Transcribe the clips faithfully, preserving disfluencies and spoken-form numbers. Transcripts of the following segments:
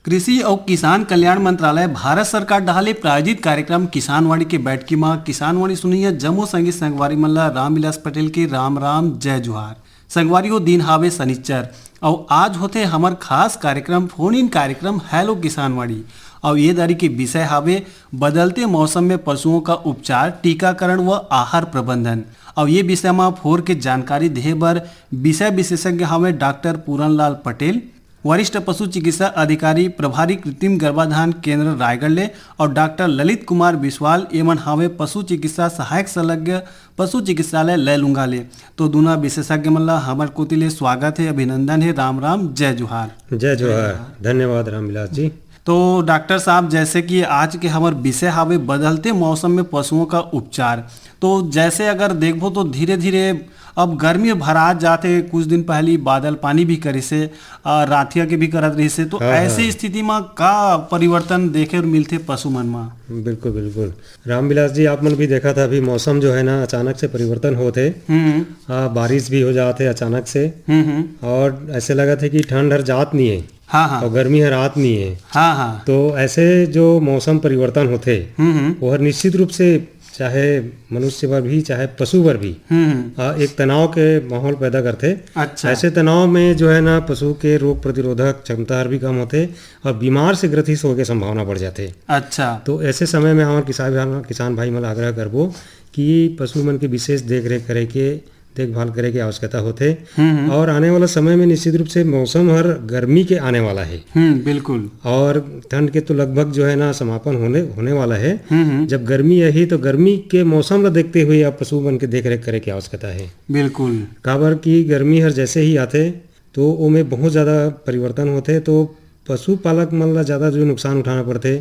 कृषि अउ किसान कल्याण मंत्रालय, भारत सरकार डहार ले प्रायोजित कार्यक्रम किसानवाणी के बैठकी म किसानवाणी सुनइया जम्मो संगी संगवारी मन ल रामविलास पटेल के राम राम, जय जोहार। संगवारी हो, दिन हावे सनिच्चर, अउ आज होथे हमर खास कार्यक्रम, फोन इन कार्यक्रम हेलो किसानवाणी। अउ ये दारी के विषय हावे बदलते मौसम में पशुओं का उपचार, टीकाकरण व आहार प्रबंधन। अउ ये विषय म फोर के जानकारी देहे बर विषय विशेषज्ञ हावे डॉक्टर पूरनलाल पटेल, वरिष्ठ पशु चिकित्सा अधिकारी, प्रभारी कृत्रिम गर्भाधान केंद्र रायगढ़ ले, अउ डॉक्टर ललित कुमार बिस्वाल, एमन हावे पशु चिकित्सा सहायक संलग्न, पशु चिकित्सालय लैलूंगा ले। तो दूना विशेषज्ञ मन ला हमर कोति ले स्वागत हे, अभिनंदन हे, राम राम, जय जोहार। जय जोहार, धन्यवाद रामविलास जी। तो डॉक्टर साहब, जैसे कि आज के हमर विषय हावे बदलते मौसम में पशुओं का उपचार, तो जैसे अगर देखबो तो धीरे-धीरे अब गर्मी भरा जात हे, कुछ दिन पहली बादल पानी भी करिस हे, अ, रातिया के भी करत रहिस हे, तो हाँ, ऐसे हाँ। स्थिति म का परिवर्तन देखे और मिलथे पशु मन म? बिल्कुल, बिल्कुल। रामविलास जी, आप मन भी देखा था, अभी मौसम जो है ना, अचानक से परिवर्तन होत हे। हम्म। आ, बारिश भी हो जात हे अचानक से। हम्म, हम्म। और ऐसे लगत हे कि ठंड हर जात नहीं है। हाँ, हाँ। और गर्मी हर आत नहीं है। हाँ, हाँ। तो ऐसे जो मौसम परिवर्तन होथे, हम्म, हम्म। वो हर निश्चित रूप से चाहे मनुष्य बर भी, चाहे पशु बर भी, हम्म, हम्म। आ, एक तनाव के माहौल पैदा करथे। अच्छा। ऐसे तनाव में जो है ना, पशु के रोग प्रतिरोधक क्षमता हर भी कम होथे और बीमार से ग्रसित होके संभावना बढ़ जाथे। अच्छा। तो ऐसे समय में हमर किसान भाई, किसान भाई मन ला आग्रह करबो कि पशु मन के विशेष देख रेख करे के, देखभाल करे के आवश्यकता होथे। हम्म, हम्म। और आने वाला समय में निश्चित रूप से मौसम हर गर्मी के आने वाला है। हम्म, बिल्कुल। और ठंड के तो लगभग जो है ना समापन होने, होने वाला है। हम्म, हम्म। जब गर्मी आही तो गर्मी के मौसम ला देखते हुए आप पशु मन के देख रेख करे के आवश्यकता है। बिल्कुल। काबर कि गर्मी हर जैसे ही आथे तो ओमे बहुत ज़्यादा परिवर्तन होथे, तो पशुपालक मन ला ज़्यादा जो नुकसान उठाना पड़थे,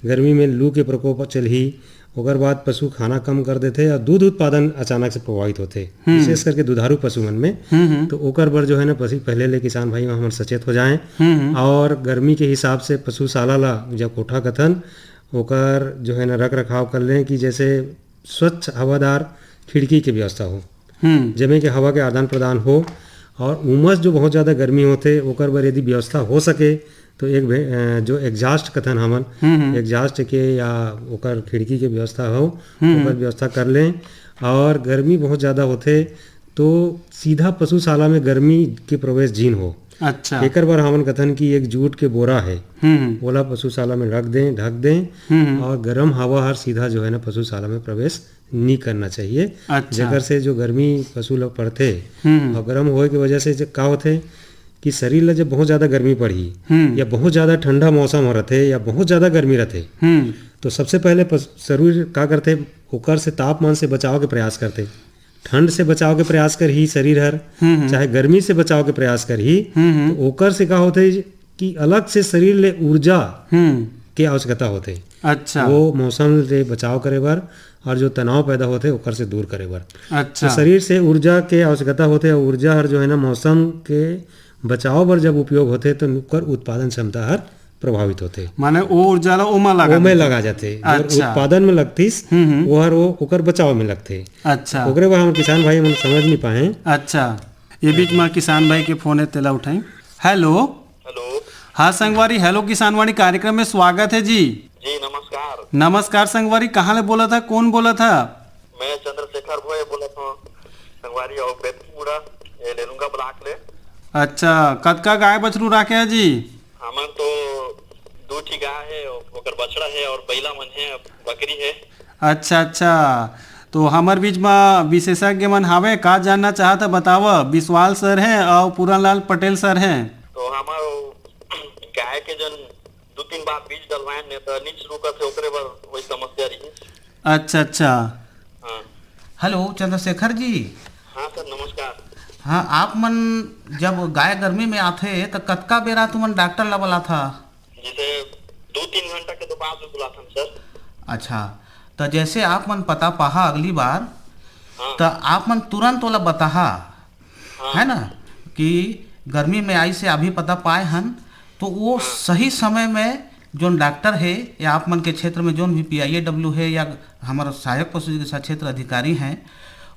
गर्मी में लू के प्रकोप चलही, ओकर बाद पशु खाना कम कर देथे और दूध उत्पादन अचानक से प्रभावित होथे, हम्म। विशेष करके दुधारू पशु मन में। हम्म, हम्म। तो ओकर बर जो है ना, पशु पहले ले किसान भाई हमन सचेत हो जाएं हम्म, हम्म। और गर्मी के हिसाब से पशुशाला ला, जब कोठा कथन, ओकर जो है ना रख रखाव कर लें कि जैसे स्वच्छ हवादार खिड़की के व्यवस्था हो, हम्म। जेमे के हवा के आदान प्रदान हो और उमस जो बहुत ज़्यादा गर्मी होथे ओकर बर यदि व्यवस्था हो सके तो एक भे-, अ, जो एग्जॉस्ट कथन हमन, हम्म, हम्म। एग्जॉस्ट के या ओकर खिड़की के व्यवस्था हो, हम्म। ओकर व्यवस्था कर लें। और गर्मी बहुत ज़्यादा होथे तो सीधा पशुशाला में गर्मी के प्रवेश झिन हो। अच्छा। एकर बर हमन कथन कि एक जूट के बोरा है, हम्म, हम्म। ओला पशुशाला में रख दें, ढक दें हम्म, हम्म। और गर्म हवा हर सीधा जो है ना पशुशाला में प्रवेश नहीं करना चाहिए। अच्छा। जेकर से जो गर्मी पशु ला पड़थे हम्म। और गर्म होए के वजह से जे का होथे कि शरीर ला जब बहुत ज़्यादा गर्मी पड़ही हम्म। या बहुत ज़्यादा ठंडा मौसम हो रथे या बहुत ज़्यादा गर्मी रथे, हम्म। तो सबसे पहले पस-, शरीर का करथे? ओकर से, तापमान से बचाव के प्रयास करथे। ठंड से बचाव के प्रयास करही शरीर हर, हम्म, हम्म। चाहे गर्मी से बचाव के प्रयास करही, हम्म, हम्म। तो ओकर से का होथे कि अलग से शरीर ले ऊर्जा हम्म। के आवश्यकता होथे। अच्छा। वो मौसम ले बचाव करे बर और जो तनाव पैदा होथे, ओकर से दूर करे बर। अच्छा। तो शरीर से ऊर्जा के आवश्यकता होथे, और ऊर्जा हर जो है ना, मौसम के बचाव बर जब उपयोग होथे, तो ओकर उत्पादन क्षमता हर प्रभावित होथे। माने ओ ऊर्जा ला ओमा लगा ओमे देथे। लगा जाथे। अच्छा। उत्पादन में लगतीस, हम्म, हम्म। वो हर वो ओकर बचाव में लगथे। अच्छा। ओकरे बर हम किसान भाई मन समझ नहीं पाए। अच्छा, ये बीच में किसान भाई के फोन है, तेला उठाई। हेलो। हेलो। हाँ संगवारी, हेलो किसानवाणी कार्यक्रम में स्वागत है जी। जी, नमस्कार। नमस्कार संगवारी, कहाँ ले बोलत हा, कौन बोलत हा? मैं चंद्रशेखर भोय बोलत हूँ, संगवारी, और बेतनपुरा, ये लेलुंगा ब्लॉक ले। अच्छा, कतका गाय बछरू राखे है जी? हमर तो दू ठी गाय है, ओकर बछड़ा है और बइला मन है, बकरी है। अच्छा, अच्छा, तो हमर बीच में विशेषज्ञ मन हावे, का जानना चाहत है बताव, विश्वाल सर है और पूरनलाल पटेल सर है। तो हमर गाय के जन दू तीन बार बीज डलवाएन ने, तो नीच रुकत है, ओकरे बर वही समस्या रही। अच्छा, अच्छा। हाँ। हेलो चंद्रशेखर जी। हाँ सर, नमस्कार। हाँ, आप मन जब गाय गर्मी में आथे, तो कतका बेरा तुमन डॉक्टर ला बुलाथा? जैसे दो तीन घंटा के तो बाद में बुलाथन सर। अच्छा, तो जैसे आप मन पता पाहा अगली बार, हाँ। तो आप मन तुरंत ओला बताहा, हाँ। है ना, कि गर्मी में आई से अभी पता पाए हन, तो वो हाँ। सही समय में जोन डॉक्टर है या आप मन के क्षेत्र में जोन भी पी आई ए डब्ल्यू है या हमारा सहायक पशु चिकित्सा क्षेत्र अधिकारी हैं,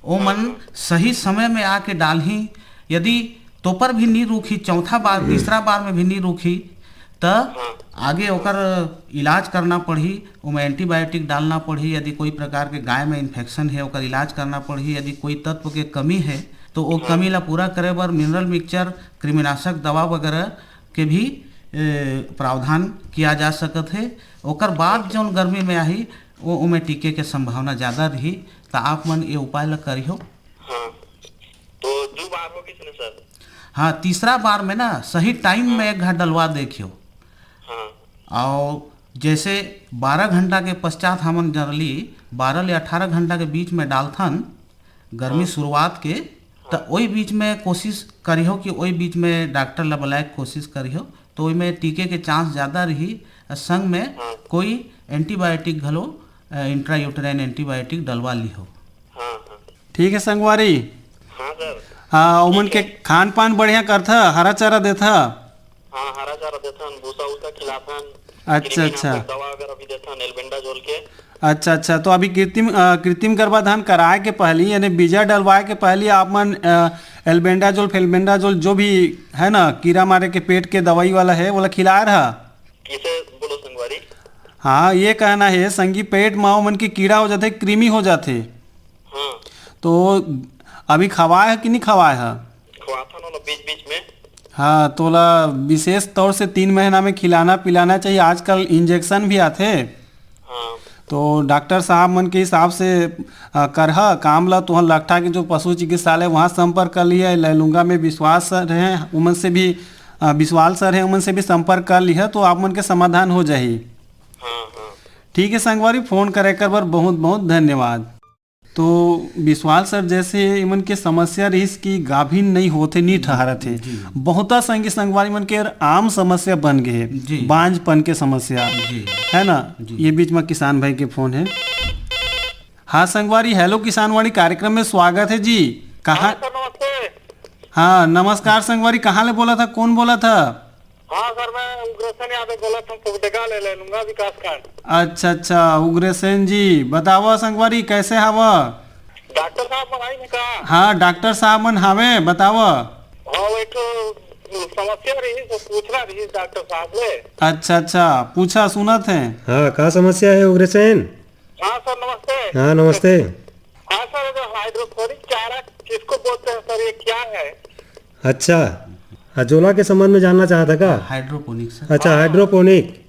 वो हाँ, मन हाँ। सही समय में आके डालही। यदि तोपर भी नी रूखी, चौथा बार, तीसरा बार में भी नी रूखी, त हाँ। आगे ओकर इलाज करना पड़ही, ओमे एंटीबायोटिक डालना पड़ही। यदि कोई प्रकार के गाय में इन्फेक्शन है, ओकर इलाज करना पड़ही। यदि कोई तत्व के कमी है, तो वो हाँ। कमी ला पूरा करे बर मिनरल मिक्सचर, कृमिनाशक दवा वगैरह के भी, ए, प्रावधान किया जा सकत है। ओकर बाद जौन गर्मी में आही, वो, ओमे टिके के संभावना ज़्यादा रही, त आप मन ये उपाय ला करिहो। हाँ, तो दो बार हो गइस ना सर। हाँ, तीसरा बार में ना सही टाइम हाँ। में एक घा डलवा देखियो। हाँ। और जैसे बारह घंटा के पश्चात हमन जनरली बारह ले अठारह घंटा के बीच में डालथन, गर्मी हाँ। शुरुआत के, त हाँ। ओई बीच में कोशिश करिहो कि ओई बीच में डॉक्टर ला बुलाए के कोशिश करिहो, तो ओई में टिके के चांस ज़्यादा रही। और संग में हाँ। कोई एंटीबायोटिक घलो, अ, इंट्रायूटेराइन एंटीबायोटिक डलवा लिहो। हाँ, हाँ। ठीक है संगवारी। हाँ सर। हाँ, ओमन ठीक के है। खान पान बढ़िया करथा, हरा चारा देथा। हाँ, हरा चारा देथन, भूसा उसा खिलाथन, अच्छा, कृमिनाशक अच्छा। दवा वगैरह भी देथन, एल्बेंडाजोल के। अच्छा, अच्छा, तो अभी कृत्रिम, अ, कृत्रिम गर्भाधान कराए के पहली, यानी बीजा डलवाए के पहली आप मन, अ, एल्बेंडाजोल, फेल्बेंडाजोल जो भी है ना, कीड़ा मारे के पेट के दवाई वाला है, ओला खिलाए रहा। किसे बोलो संगवारी? हाँ, ये कहना है संगी, पेट में ओमन के कीड़ा हो जाथे, कृमि हो जाथे। हाँ। तो अभी खवाए है कि नहीं खवाए है? खवाथन ओला बीच बीच में। हाँ, तोला विशेष तौर से तीन महीना में खिलाना पिलाना चाहिए। आजकल इंजेक्शन भी आथे। हाँ। तो डॉक्टर साहब मन के हिसाब से, अ, करहा काम ला। तुहर लकठा के जो पशु चिकित्सालय, वहाँ संपर्क कर लिया। लैलूंगा में विश्वास सर हैं, उमन से भी, अ, विश्वाल सर हैं, उमन से भी संपर्क कर लिया, तो आप मन के समाधान हो जाही। हाँ, हाँ। ठीक है संगवारी, फोन करे कर बर बहुत बहुत धन्यवाद। तो विश्वाल सर, जैसे इमन के समस्या रहिस कि गाभिन नहीं होथे, नहीं ठहरत हे, जी। बहुता संगी संगवारी मन के आम समस्या बन गए हे, जी। बांझपन के समस्या, जी। है ना? जी। ये बीच में किसान भाई के फोन है। हाँ संगवारी, हेलो किसानवाणी कार्यक्रम में स्वागत है जी। कहाँ? हाँ सर, नमस्ते। हाँ, नमस्कार संगवारी, कहाँ ले बोलत हा, कौन बोलत हा? हाँ सर, मैं उग्रसेन यादव बोलत हूँ, पुगडेगा ले, लैलूंगा विकासखंड। अच्छा, अच्छा, उग्रसेन जी, बतावा संगवारी, कैसे हवा? डॉक्टर साहब मन आइन का? हाँ, डॉक्टर साहब मन हावे, बतावा। हाँ, वो एक ठो समस्या रही, तो पूछना रही डॉक्टर साहब ले। अच्छा, अच्छा, पूछा, सुनत है। हाँ, का समस्या है उग्रसेन? हाँ सर, नमस्ते। हाँ, नमस्ते। हाँ सर, जो हाइड्रोपोनिक चारा किसको बोलते हैं सर, ये क्या है? अच्छा, अजोला के संबंध में जानना चाहता का? Hydroponic sir. अच्छा, हाँ। हाइड्रोपोनिक।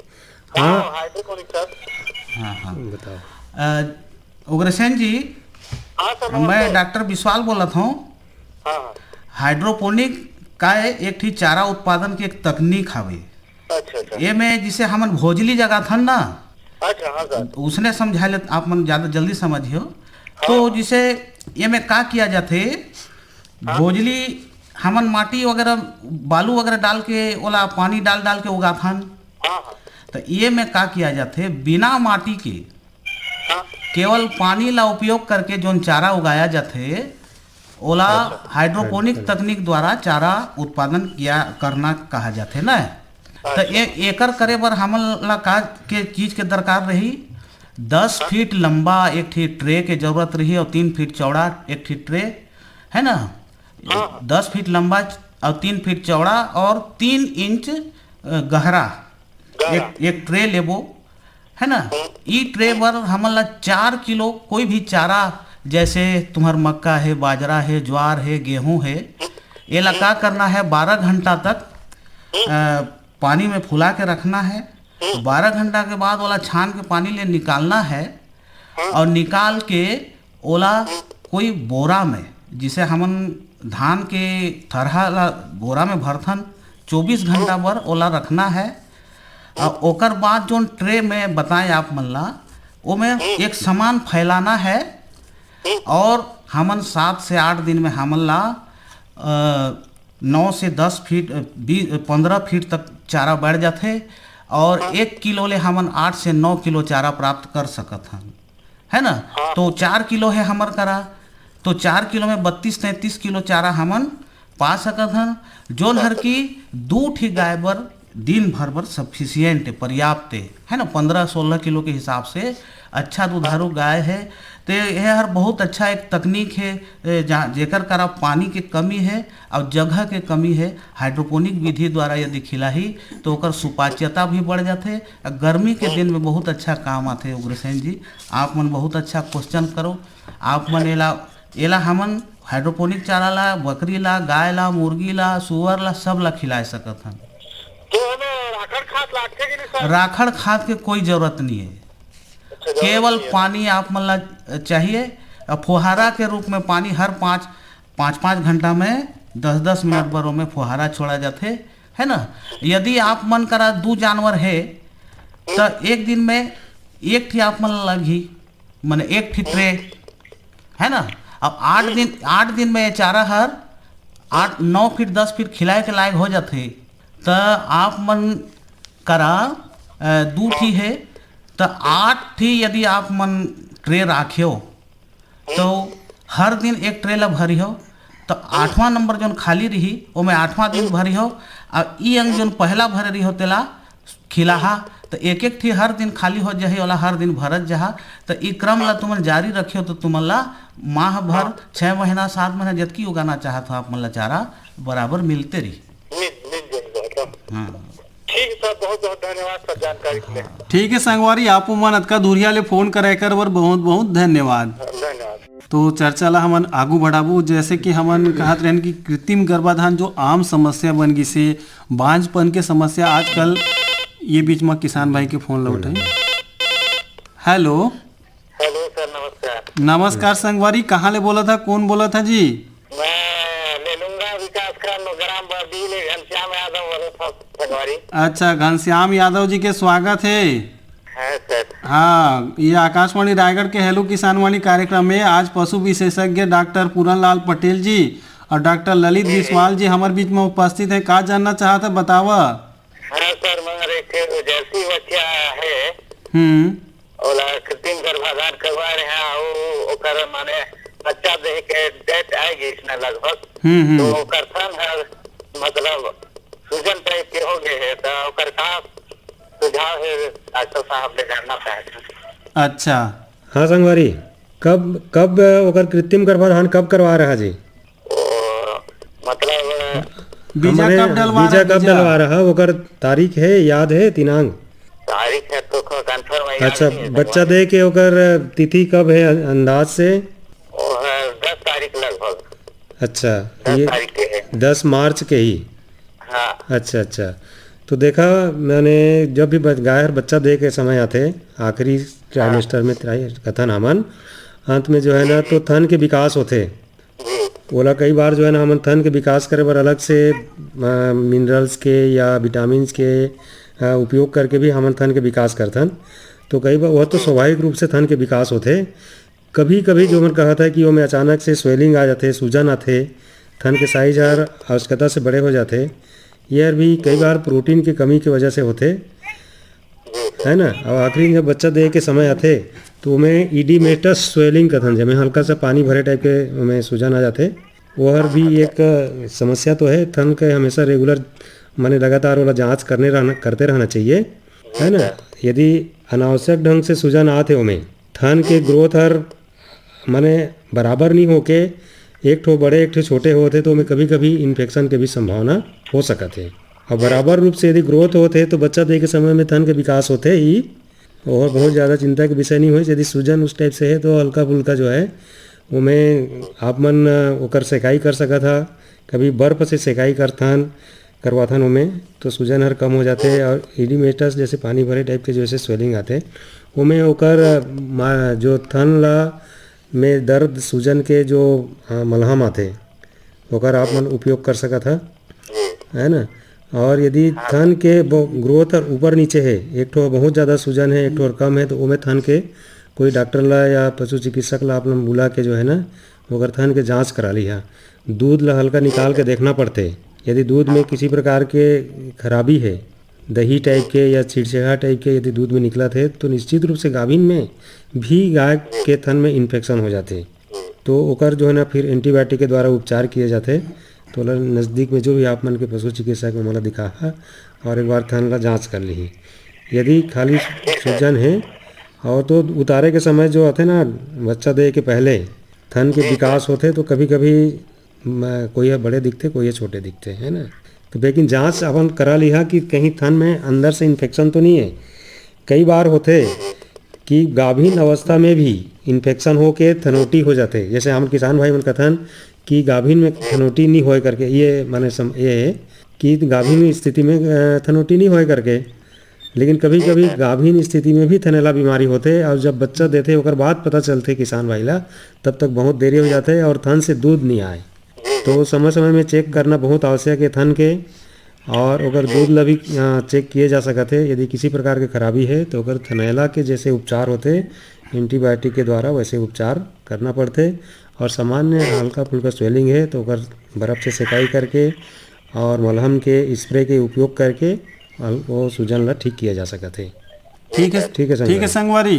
हाँ, हाँ। Hydroponic sir. हाँ, हाँ। बताओ। अ, उग्रसेन जी, हाँ सर, मैं नमस्ते। डॉक्टर विश्वाल बोलत हूँ। हाँ, हाँ। हाइड्रोपोनिक का एक ठी चारा उत्पादन की एक तकनीक हवे। अच्छा, अच्छा। ये में जिसे हमन भोजली जगाथन ना, अच्छा, हाँ सर। उसने समझा ले, आप मन ज्यादा जल्दी समझियो। हाँ। तो जैसे ये में का किया जाथे, हाँ। भोजली हमन माटी वगैरह, बालू वगैरह डाल के, ओला पानी डाल डाल के उगाथन। हाँ, हाँ। तो ये में का किया जाथे, बिना माटी के हाँ। केवल पानी ला उपयोग करके जोन चारा उगाया जाथे, ओला अच्छा। Hydroponic hydroponic. तकनीक द्वारा चारा उत्पादन किया, करना कहा जाथे ना। तो अच्छा। ए-, एकर करे बर हमन ला का के चीज के दरकार रही? दस हाँ। फीट लंबा एक ठी ट्रे के जरूरत रही और तीन फीट चौड़ा एक ठी ट्रे, है ना? हाँ, हाँ। दस फीट लंबा और तीन फीट चौड़ा और तीन इंच, अ, गहरा गहरा। एक, एक ट्रे लेबो, है ना? हम्म। ई ट्रे बर हमन ला चार किलो कोई भी चारा, जैसे तुम्हर मक्का है, बाजरा है, ज्वार है, गेहूं है, एला का करना है, बारह घंटा तक, हम्म। अ, पानी में फुला के रखना है। हम्म। बारह घंटा के बाद ओला छान के पानी ले निकालना है। हाँ। और निकाल के ओला हम्म। कोई बोरा में, जिसे हमन धान के थरहा ला बोरा में भरथन, चौबीस घंटा हम्म। बर ओला रखना है। और हम्म। ओकर बाद जोन ट्रे में बताए आप मन ला, ओमे हम्म। एक समान फैलाना है। हम्म। और हमन सात से आठ दिन में हमन ला, अ, नौ से दस फीट, अ, बीस, पन्द्रह फीट तक चारा बढ़ जाथे और हाँ। एक किलो ले हमन आठ से नौ किलो चारा प्राप्त कर सकत हन, है ना? हाँ। तो चार किलो है हमर करा, तो चार किलो में बत्तीस तैंतीस किलो चारा हमन पा सकत हन, जोन हर की दू ठी गाय बर दिन भर बर सफिशियंट है, पर्याप्त है, है ना? पन्द्रह सोलह किलो के हिसाब से अच्छा दुधारू गाय है। तो यह हर बहुत अच्छा एक तकनीक है, ए, जहाँ, जेकर करा पानी के कमी है और जगह के कमी है, हाइड्रोपोनिक विधि द्वारा यदि खिलाही तो ओकर सुपाच्यता भी बढ़ जाथे। आ गर्मी के दिन में बहुत अच्छा काम आथे। उग्रसेन जी, आप मन बहुत अच्छा क्वेश्चन करो। आप मन एला, एला हमन हाइड्रोपोनिक चारा ला, बकरी ला, गाय ला, मुर्गी ला, सुअर ला, सब ला खिलाए सकत हन। तो हमें राखड़ खाद लागथे कि नहीं सर? राखड़ खाद के कोई जरूरत नहीं है। अच्छा, जरूरत केवल नहीं है। पानी आप मन ला चाहिए। अब फुहारा के रूप में पानी हर पाँच, पाँच पाँच घंटा में दस दस मिनट बर ओमे फुहारा छोड़ा जाथे, है ना? यदि आप मन करा दू जानवर है, तो एक दिन में एक ठी आप मन ला लगही, माने एक ठी ट्रे, है ना? अब आठ दिन, आठ दिन में ये चारा हर आठ, नौ फीट, दस फीट खिलाए के लायक हो जाथे, त आप मन करा, अ, दू ठी है, त आठ ठी यदि आप मन ट्रे राख्यो, तो हर दिन एक ट्रे ला भरिहो, तो आठवां नंबर जोन खाली रही, ओमे आठवां दिन भरिहो, आ ई अंग जोन पहला भरे रहिहो, तेला खिलाहा, तो एक एक ठी हर दिन खाली हो जाही, ओला हर दिन भरत जाहा। तो ई क्रम ला तुमन जारी रखियो, तो तुमन ला माह भर, हाँ। छह महीना, सात महीना, जतकी उगाना चाहत हो, आप मन ला चारा बराबर मिलते रही। मिल, मिल जाएगा एकदम। हाँ। ठीक है सर, बहुत बहुत धन्यवाद सर जानकारी के लिए। ठीक है संगवारी, आप मन अतका दूरिया ले फोन करे कर बर बहुत बहुत धन्यवाद। धन्यवाद। तो चर्चा ला हमन आगू बढ़ाबो, जैसे कि हमन कहत रहन कि कृत्रिम गर्भाधान जो आम समस्या बन गिसे, बांझपन के समस्या आजकल, ये बीच में किसान भाई के फोन ला उठाई। हेलो। हेलो सर, नमस्कार। नमस्कार संगवारी, कहाँ ले बोला था, कौन बोला था जी? मैं लेलुंगा विकासखंड ग्राम बरडीह ले घनश्याम यादव बोला था संगवारी। अच्छा, घनश्याम यादव जी के स्वागत है। हाँ सर। हाँ, ये आकाशवाणी रायगढ़ के हेलो किसानवाणी कार्यक्रम में आज पशु विशेषज्ञ डॉक्टर पूरन लाल पटेल जी और डॉक्टर ललित जी, जी। बिस्वाल जी हमारे बीच में उपस्थित हैं। का जानना चाहत है, बतावा। हाँ सर, मगर एक जर्सी बच्चा है, हम्म। ओला कृत्रिम गर्भाधान करवा रहे हैं, अउ ओकर माने बच्चा देह के डेट आए गिस ना लगभग। हम्म, हम्म। तो ओकर थन हर मतलब सूजन टाइप के हो गए है, तो ओकर का सुझाव है डॉक्टर साहब ले जानना चाहते हैं। अच्छा। हाँ संगवारी, कब, कब ओकर कृत्रिम गर्भाधान कब करवा रहा जी? ओ, मतलब, बीजा हमने कब डलवा बीजा रहा, कब बीजा? डलवा रहा, ओकर तारीख है, याद है, दिनांक? तारीख है तो कंफर्म है, याद अच्छा, नहीं है बच्चा संगवारी। दे के ओकर तिथि कब है अं-, अंदाज से? वो है दस तारीख लगभग। अच्छा, दस ये तारीख के है। दस मार्च के ही? हाँ। अच्छा, अच्छा। तो देखा, मैंने जब भी बच-, गाय हर बच्चा दे के समय आथे, आखिरी ट्राइमेस्टर में, ट्राई-, कथन हमन, अंत में जो है ना, तो थन के विकास होथे। जी। ओला कई बार जो है ना, हमन थन के विकास करे बर अलग से, अ, मिनरल्स के या विटामिन्स के, अ, उपयोग करके भी हमन थन के विकास करथन। तो कई बार वह तो स्वाभाविक रूप से थन के विकास होथे। कभी-कभी जो हमन कहत है कि ओमे अचानक से swelling आ जाथे, सूजन आथे, थन के size हर आवश्यकता से बड़े हो जाथे, ये हर भी कई बार protein के कमी के वजह से होथे, है ना? और आखिरी में जब बच्चा दे के समय आथे, तो ओमे edematous swelling कथन, जेमे हल्का सा पानी भरे type के ओमे सूजन आ जाथे। वो हर भी एक समस्या तो है। थन के हमेशा regular, माने लगातार ओला जांच करने रहना, करते रहना चाहिए, है ना? यदि अनावश्यक ढंग से सूजन आत हे ओमे, थन के growth हर माने बराबर नहीं होके एक ठो बड़े एक ठो छोटे होत हे, तो ओमे कभी-कभी infection के भी संभावना हो सकत हे। और बराबर रूप से यदि growth होत हे, तो बच्चा दे के समय में थन के विकास होथे ही, और बहुत ज़्यादा चिंता के विषय नहीं होय। यदि सूजन उस type से है, तो हल्का फुल्का जो है, ओमे आप मन, अ, ओकर सेकाई कर सकत हा। कभी बर्फ से सेकाई करथन, करवाथन ओमे, तो सूजन हर कम हो जाथे। और edematous जैसे पानी भरे type के जैसे swelling आथे, ओमे ओकर, अ, मा-, जो थन ला में दर्द सूजन के जो, अ, मलहम आथे, ओकर आप मन उपयोग कर सकत हा, है ना? और यदि थन के ब-, growth हर ऊपर नीचे है, एक ठो बहुत ज़्यादा सूजन है, एक ठो और कम है, तो ओमे थन के कोई डॉक्टर ला या पशु चिकित्सक ला आप लोग बुला के जो है ना, ओकर थन के जांच करा लिहा। दूध ला हल्का निकाल के देखना पड़थे। यदि दूध में किसी प्रकार के खराबी है, दही type के या छिड़छेहा type के यदि दूध में निकलत हे, तो निश्चित रूप से गाभिन में भी गाय के थन में infection हो जाथे। तो ओकर जो है ना, फिर antibiotic के द्वारा उपचार किए जाथे। तो ओला नजदीक में जो भी आप मन के पशु चिकित्सक हे, ओमन ला दिखाहा और एक बार थन ला जांच कर लिही। यदि खाली सूजन हे और तो उतारे के समय जो आथे ना, बच्चा दे के पहले थन के विकास होथे, तो कभी-कभी म-, कोई ह बड़े दिखथे, कोई ह छोटे दिखथे, है ना? तो लेकिन जांच अपन करा लिहा कि कहीं थन में अंदर से infection तो नहीं है। कई बार होथे कि गाभिन अवस्था में भी infection होके थनोटी हो जाथे। जैसे हम किसान भाई मन कथन कि गाभिन में थनोटी नहीं होए करके, ये माने सम-, ये है कि गाभिन स्थिति में, अ, थनोटी नहीं होए करके। लेकिन कभी-कभी गाभिन स्थिति में भी थनैला बीमारी होथे और जब बच्चा देथे, ओकर बाद पता चलथे किसान भाई ला, तब तक बहुत देरी हो जाथे और थन से दूध नहीं आए। तो समय-समय में check करना बहुत आवश्यक है थन के, और ओकर दूध ला भी, अ, check किए जा सकत हे। यदि किसी प्रकार के खराबी है, तो ओकर थनैला के जैसे उपचार होथे, antibiotic के द्वारा वैसे उपचार करना पड़थे। और सामान्य हल्का फुल्का swelling है, तो ओकर बर्फ से सेकाई करके और मलहम के spray के उपयोग करके अल-, वो सूजन ला ठीक किया जा सकत हे। ठीक है, ठीक है, ठीक है संगवारी। संगवारी।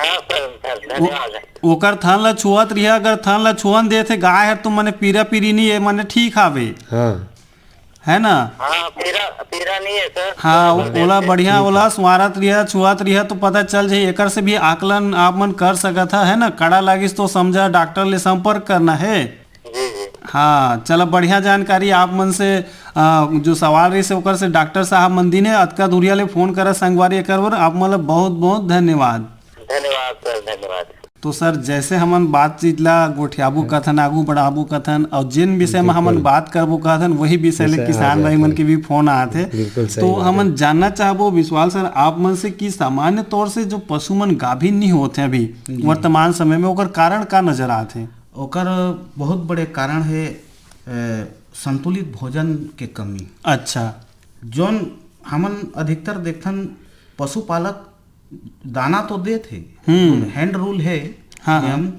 हाँ सर, सर, वो, धन्यवाद। ओकर थन ला छुअत रिहा, अगर थन ला छुअन देथे गाय हर, तो मने पीरा पीरी नहीं है, मने ठीक हावे। हाँ। है ना? हाँ, पीरा, पीरा नहीं है सर। हाँ, ओ-, ओला बढ़िया, ठीक है। ओला सुआरत रिहा, छुअत रिहा, तो पता चल जाही। एकर से भी आकलन आप मन कर सकत हा, है ना? कड़ा लागिस तो समझा, डॉक्टर ले संपर्क करना है। जी, जी। हाँ, चला, बढ़िया जानकारी आप मन से, आ, जो सवाल रहिस हे, ओकर से डॉक्टर साहब मन दीन हे। अतका दूरिया ले फोन करा संगवारी, एकर बर आप मन ला बहुत, बहुत धन्यवाद। धन्यवाद सर, धन्यवाद। तो सर, जैसे हमन बातचीत ला गोठियाबो कथन, आगू बढ़ाबो कथन, और जिन विषय में हमन बिल्कुल। बात करबो कथन, वही विषय ले विषय आ किसान भाई जाथे। मन के भी फोन आत हे। बिल्कुल सही तो बात है। हमन जानना चाहबो विश्वाल सर, आप मन से कि सामान्य तौर से जो पशु मन गाभिन नहीं होत हे अभी जी। वर्तमान समय में, ओकर कारण का नजर आत हे? ओकर बहुत बड़े कारण हे, अ, संतुलित भोजन के कमी। अच्छा। जोन हमन अधिकतर देखथन, पशुपालक दाना तो देत हे, हम्म। Hand rule हे, हाँ, हाँ। नियम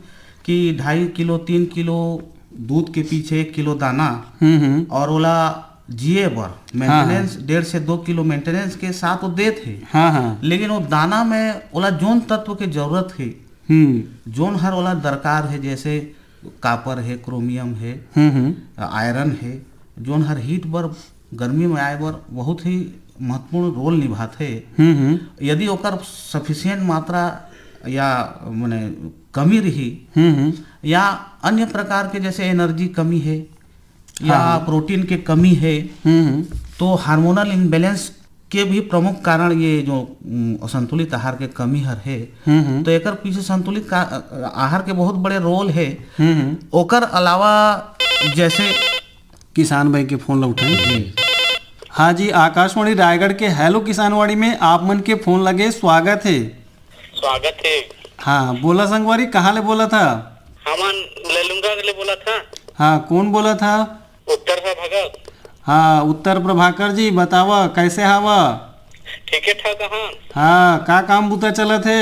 कि ढाई किलो, तीन किलो दूध के पीछे एक किलो दाना हम्म, हम्म। और ओला जिए बर हाँ, हाँ। Maintenance डेढ़ से दो किलो maintenance के साथ वो देत हे। हाँ, हाँ। लेकिन वो दाना में ओला जोन तत्व के जरूरत हे, हम्म। जोन हर ओला दरकार हे, जैसे copper हे, chromium हे, हम्म, हम्म। Iron हे, जोन हर heat बर, गर्मी में आए बर बहुत ही महत्वपूर्ण role निभाथे। हम्म, हम्म। यदि ओकर sufficient मात्रा या, माने, कमी रही हम्म, हम्म। या अन्य प्रकार के जैसे energy कमी हे या हाँ, हाँ। Protein के कमी हे, हम्म, हम्म। तो hormonal imbalance के भी प्रमुख कारण ये जो, उम, असंतुलित आहार के कमी हर हे। हम्म, हम्म। तो एकर पीछे संतुलित का, अ, आहार के बहुत बड़े role हे। हम्म, हम्म। ओकर अलावा जैसे किसान भाई के फोन ला उठाई। जी। हाँ जी, आकाशवाणी रायगढ़ के हेलो किसानवाणी में आप मन के फोन लगे, स्वागत हे। स्वागत हे। हाँ, बोला संगवारी, कहाँ ले बोलत हा? हमन लैलूंगा ले बोलत हा। हाँ, कौन बोलत हा? उत्तर से भगत। हाँ, उत्तर प्रभाकर जी, बतावा, कैसे हावा? ठीक है ठाक, हाँ। हाँ, का काम बुता चलत हे?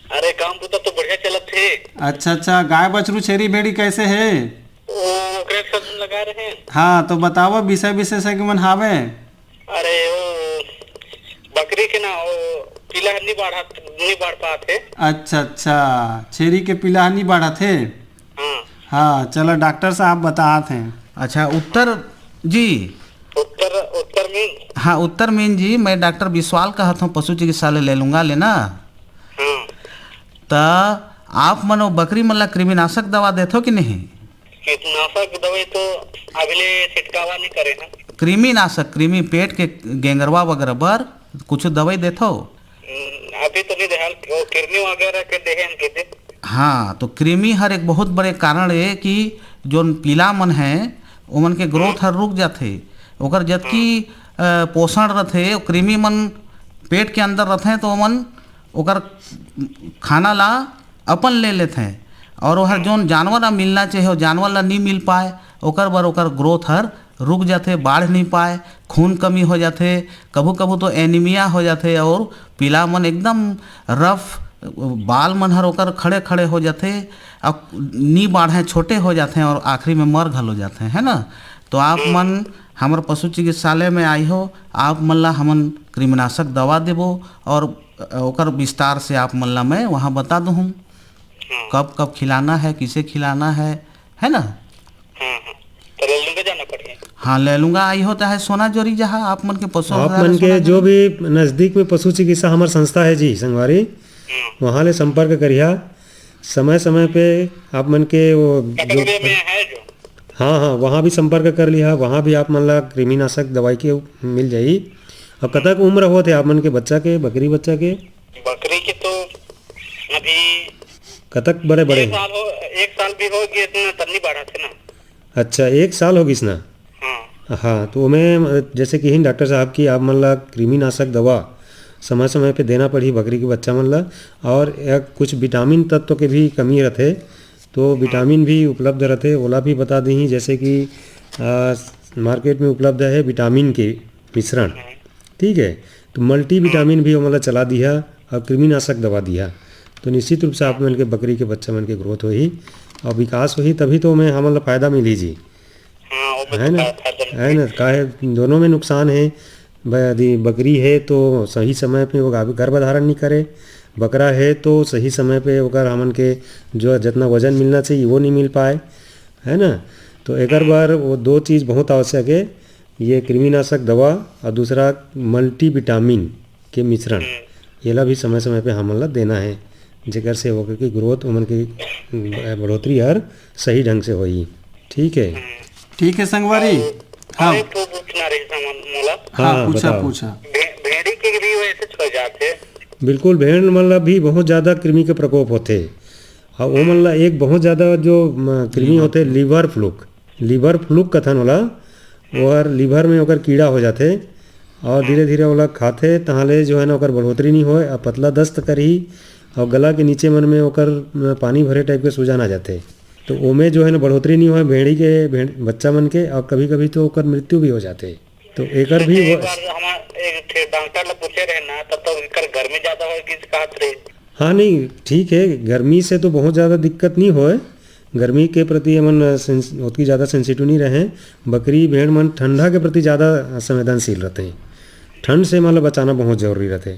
अरे, काम बुता तो बढ़िया चलत हे। अच्छा, अच्छा, गाय बछरू छेरी भेड़ी कैसे हे? ओ, ओकरे सब लगा रहे हैं। हाँ, तो बतावा, विषय विशेषज्ञ मन हावे। अरे, ओ, बकरी के ना, ओ, पीला हर नहीं बाढ़त, नहीं बाढ़ पात हे। अच्छा, अच्छा, छेरी के पीला हर नहीं बाढ़त हे। हाँ। हाँ, चला, डॉक्टर साहब बतात हैं। अच्छा, उत्तर जी। उत्तर, उत्तर मीन। हाँ, उत्तर मीन जी, मैं डॉक्टर विश्वाल कहत हूँ, पशु चिकित्सालय ले लूँगा लेना। हाँ। त आप मन वो बकरी मन ला कृमिनाशक दवा देथो कि नहीं? कीटनाशक दवाई तो अभी ले छिटकावा नहीं करे हैं। कृमिनाशक, कृमि, पेट के गेंगरवा वगैरह बर कुछ दवाई देथो? हम्म, अभी तो नहीं दे, हाल वो कृमि वगैरह के देहे हम किसे। हाँ, तो कृमि हर एक बहुत बड़े कारण ए कि जोन पीला मन है, ओमन के ग्रोथ हर रुक जाथे। ओकर जतकी, अ, पोषण रथे, वो कृमि मन पेट के अंदर रथे, तो ओमन ओकर खाना ला अपन ले लेथे, और ओहर जोन जानवर ला मिलना चाहिए, वो जानवर ला नहीं मिल पाए, ओकर बर ओकर ग्रोथ हर रुक जाथे, बाढ़ नहीं पाए, खून कमी हो जाथे, कभू कभू तो एनीमिया हो जाथे, और पीला मन एकदम रफ, बाल मन हर ओकर खड़े खड़े हो जाथे, और नी बाढ़े, छोटे हो जाथे, और आखिरी में मर घलो जाथे, है ना? तो आप मन हमर पशु चिकित्सालय में आई हो, आप मन ला हमन कृमिनाशक दवा देबो, और ओकर विस्तार से आप मन ला मैं वहाँ बता दूँ, कब कब खिलाना है, किसे खिलाना है, है ना? हाँ, हाँ। तो ले लूंगा, जाना पड़ेगा। हाँ, ले लूंगा, आई हो चाहे सोना जोरी जहाँ आप मन के पशु आप औषधालय मन के सोना जो जोरी। भी नजदीक में पशु चिकित्सा हमर संस्था है जी संगवारी, हाँ। वहाँ ले संपर्क करिहा। समय समय पे आप मन के वो जो पकड़वे में है जो। हाँ, हाँ, वहाँ भी संपर्क कर लिहा, वहाँ भी आप मन ला कृमिनाशक दवाई के मिल जाई। और कतक उम्र होत है आप मन के बच्चा के, बकरी बच्चा के? बकरी के तो अभी कतक बड़े बड़े एक हैं? साल हो, एक साल भी हो गया, इतना तब नहीं बढ़ा थे ना। अच्छा, एक साल हो गिस ना? हाँ। हाँ, तो ओमे, जैसे कि हिन डॉक्टर साहब कि आप मन ला कृमिनाशक दवा समय-समय पे देना पड़ही बकरी के बच्चा मन ला, और एक कुछ विटामिन तत्व के भी कमी रथे, तो विटामिन भी उपलब्ध रथे, ओला भी बता दीही, जैसे कि, आ, मार्केट में उपलब्ध है विटामिन के मिश्रण, ठीक है, तो मल्टी विटामिन भी ओमन ला चला दिहा और कृमिनाशक दवा दिहा, तो निश्चित रूप से आप मन के बकरी के बच्चा मन के ग्रोथ होही और विकास होही, तभी तो ओमे हमन ला फायदा मिलही जी। हाँ, वो है ना? है ना? काहे, दोनों में नुकसान है। ब-, यदि बकरी है तो सही समय पे वो गाभ-, गर्भ धारण नहीं करे, बकरा है तो सही समय पे ओकर हमन के जो जितना वजन मिलना चाहिए वो नहीं मिल पाए, है ना? तो एकर बर वो दो चीज़ बहुत आवश्यक है, ये कृमिनाशक दवा और दूसरा मल्टीविटामिन के मिश्रण, येला भी समय-समय पे हमन ला देना है, जेकर से ओकर के ग्रोथ, ओमन के बढ़ोतरी हर सही ढंग से होही। ठीक है? ठीक है संगवारी। और हाँ। एक ठो पूछना रही था मोला। हाँ, हाँ, पूछा, बताओ। पूछा। भे-, भेड़ी के भी वैसे हो जाते? बिल्कुल, भेड़ मन ला भी बहुत ज़्यादा कृमि के प्रकोप होथे। और ओमन ला एक बहुत ज़्यादा जो, म, कृमि होथे, लिवर फ्लूक, लिवर फ्लूक कथन ओला, ओहर लिवर में ओकर कीड़ा हो जाथे और धीरे-धीरे ओला खाथे, तहाँ ले जो है ना ओकर बढ़ोतरी नहीं होय, अउ पतला दस्त करही अउ गला के नीचे मन में ओकर, अ, पानी भरे टाइप के सूजन आ जाथे। तो ओमे जो है ना बढ़ोतरी नहीं होय भेड़ी के, भेड़-, बच्चा मन के, अउ कभी-कभी तो ओकर मृत्यु भी हो जाथे। तो एकर भी एक वो बार हमार एक ठे डॉक्टर ला पूछे रहे ना, तब तो एकर गर्मी ज्यादा होय कि कहत रहे। हाँ, नहीं, ठीक है, गर्मी से तो बहुत ज़्यादा दिक्कत नहीं होय। गर्मी के प्रति हमन सेंस-, ओतकी ज़्यादा सेंसिटिव नहीं रहें। बकरी, भेड़ मन ठंडा के प्रति ज़्यादा संवेदनशील रहते हैं। ठंड से मतलब बचाना बहुत ज़रूरी रहते।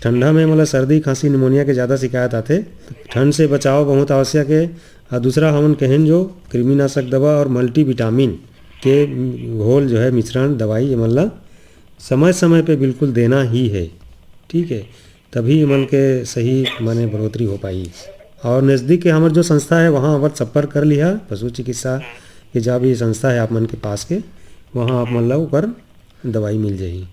ठंडा में मतलब सर्दी, खांसी, निमोनिया के ज़्यादा शिकायत आते। ठंड से बचाव बहुत आवश्यक है। और दूसरा हमन कहें जो कृमिनाशक दवा और मल्टीविटामिन के घोल जो है मिश्रण दवाई ये मन ला समय समय पे बिल्कुल देना ही है, ठीक है, तभी एमन के सही माने बढ़ोतरी हो पाही। और नज़दीक के हमर जो संस्था है, वहाँ अवश्य संपर्क कर लिहा, पशु चिकित्सा के जहाँ भी संस्था है आप मन के पास के, वहाँ आप मन ला ओकर दवाई मिल जाही।